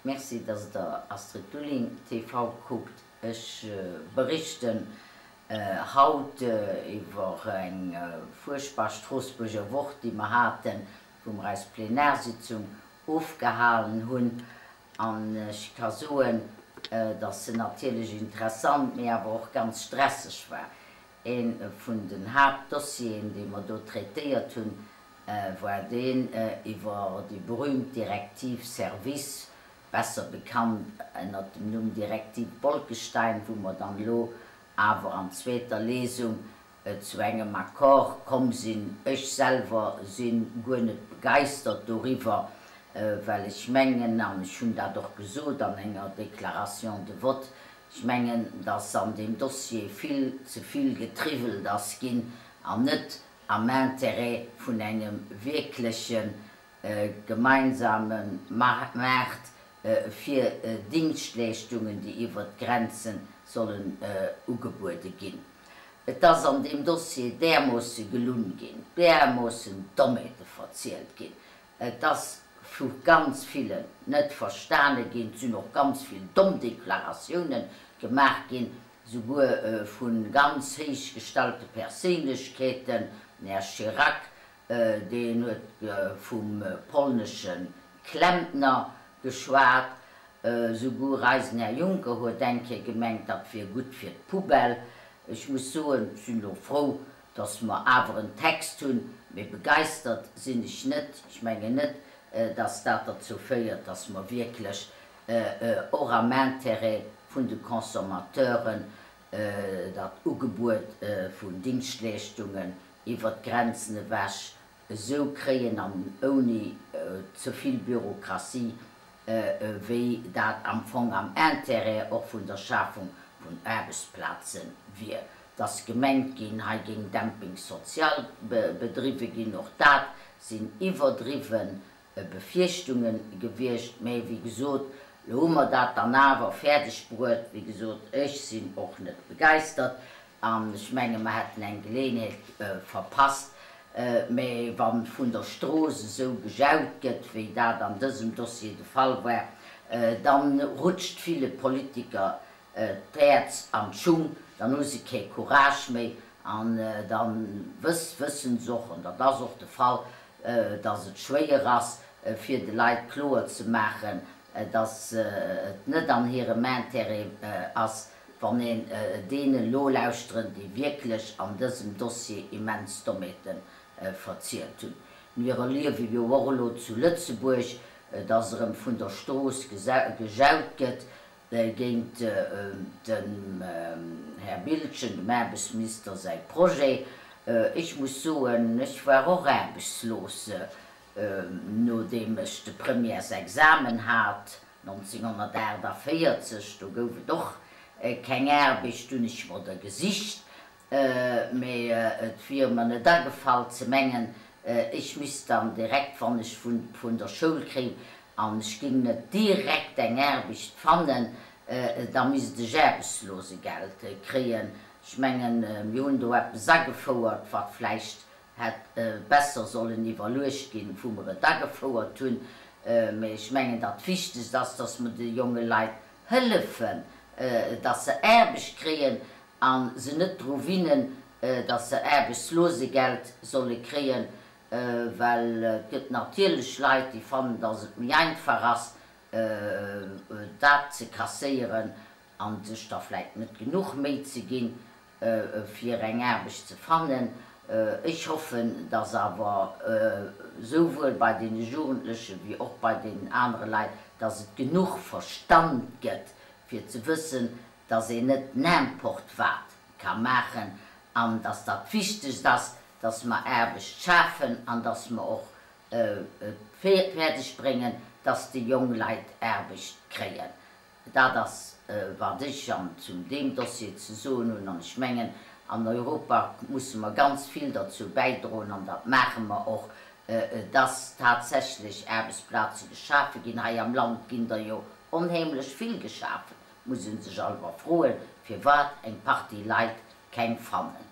Merci dass der Astrid Lulling TV kuckt. Ech berichten haut iwwer eng fuerchtbar Stroossbuerger Woch déi mer haten, wou mer eis Plenarsitzung ofgehalen hunn. An ech ka soen, dass se natierlech interessant, mee awer och ganz stresseg war. Ee vun den Haaptdossieren, dee mer do traitéiert hunn, war deen iwwer déi berühmt Direktiv Services, besser bekannt ënnert dem Numm Direktiv Bolkestein, wou mer dann elo awer an zweeter Lesung zu engem Accord komm sinn. Ech selwer si guer net begeistert doriwwer, well ech mengen, an ech hunn dat och gesot an enger Déclaration de vote, ech mengen, dass an deem Dossier vill ze vill getriwwelt ass ginn an net am Intérêt vun engem wierkleche gemeinsame Maart fir Dingschtleeschtungen, déi iwwert d'Grenze sollen ugebuede ginn. Et ass an deem Dossier därmoosse gelunn ginn, därmoossen Dommheete verzielt ginn. Et ass vu ganz villen net verstane ginn. Et sinn och ganz vill domm Deklaratiounen gemaach ginn, souguer vu ganz héich gestallte Perséinlechkeeten, den Här Chirac, deen huet vum polnesche Klempner geschwat, Souguer eisen Här Juncker huet eng Kéier gemengt, dat wier gutt fir d'Poubelle. Ech muss soen, ech sinn elo frou, datt mer awer en Text hunn, mee begeistert sinn ech net. Ech mengen net, datt dat derzou féiert, datt mer wierklech och am Intérêt vun de Consommateuren dat Ugebuet vun Dingschtleeschtungen iwwert d'Grenzen ewech esou kréien an ouni ze vill Bürokratie, wéi dat am Fong am Intérêt och vun der Schafung vun Aarbechtsplaze wier. Et ass gemengt ginn, hei géing Dumping social bedriwwe ginn. Och dat sinn iwwerdriwwe Befierchtunge gewiescht. Mä wéi gesot, elo hu mer dat dann awer fäerdeg bruet. Wéi gesot, ech sinn och net begeistert an ech menge mer hätten eng Geleeënheet verpasst. Mä wa vun der Strooss esou gejaut gëtt, wéi dat an dësem Dossier de Fall war, da rutscht ville Politiker d'Häerz an d'Schung, dann hu se kee Courage méi an da wëssen se och, an dat ass och de Fall, dass et schwéier ass, fir de Leit kloer ze maachen, dass et net an hirem Intérêt ass, wann een deenen nolauschteren, déi wierklech an dësem Dossier immens Dommheete verzielt hunn. Mir erliewe jo och elo zu Lëtzebuerg, dass erëm vun der Strooss gejaut gëtt géint dem Här Biltgen, dem Aarbechtsminister, säi Projet. Ech muss soen, ech war och aarbechtslos, nodeem ech de Premièresexamen hat. 1948, do gouf et och keng Aarbecht, hunn ech mer der gesicht, mee et wier mer net agefall ze mengen, ech misst dann direkt, wann ech vun der Schoul kéim an ech géing net direkt eng Aarbecht fannen, da misst ech Aarbechtslosegeld kréien. Ech mengen, mir hunn do eppes agefouert, wat vläicht Hätt besser sollen iwwerluecht ginn, wou mer et agefouert hunn. Mä ech mengen, dat Wichtegst ass, dass mer de jonge Leit hëllefen, dass se Aarbecht kréien a se net dru winnen, dass se Aarbechtslosegeld solle kréien, well et gëtt natierlech Leit, déi fannen, dass et méi einfach ass, dat ze kasséieren a sech da vläicht net genuch Méi ze ginn, fir eng Aarbecht ze fannen. Ech hoffen, dass awer esouwuel bei deene Jugendleche wéi och bei deenen anere Leit, dass et genuch Verstand gëtt, fir ze wëssen, dass een net n'importe wat ka maachen an dass dat Wichtegst ass, dass mer Aarbecht schafen an dass mer och et fäerdeg bréngen, dass déi jong Leit Aarbecht kréien. Dat ass, wat ech an zum deem Dossier ze soen hunn. An ech mengen, an Europa musse mer ganz vill derzou bäidroen, an dat maache mer och, dass tatsächlech Aarbechtsplaze geschafe ginn. Hei am Land ginn der jo onheemlech vill geschafen. Et muss ee sech alwer froen, firwat eng Partie Leit keng fannen.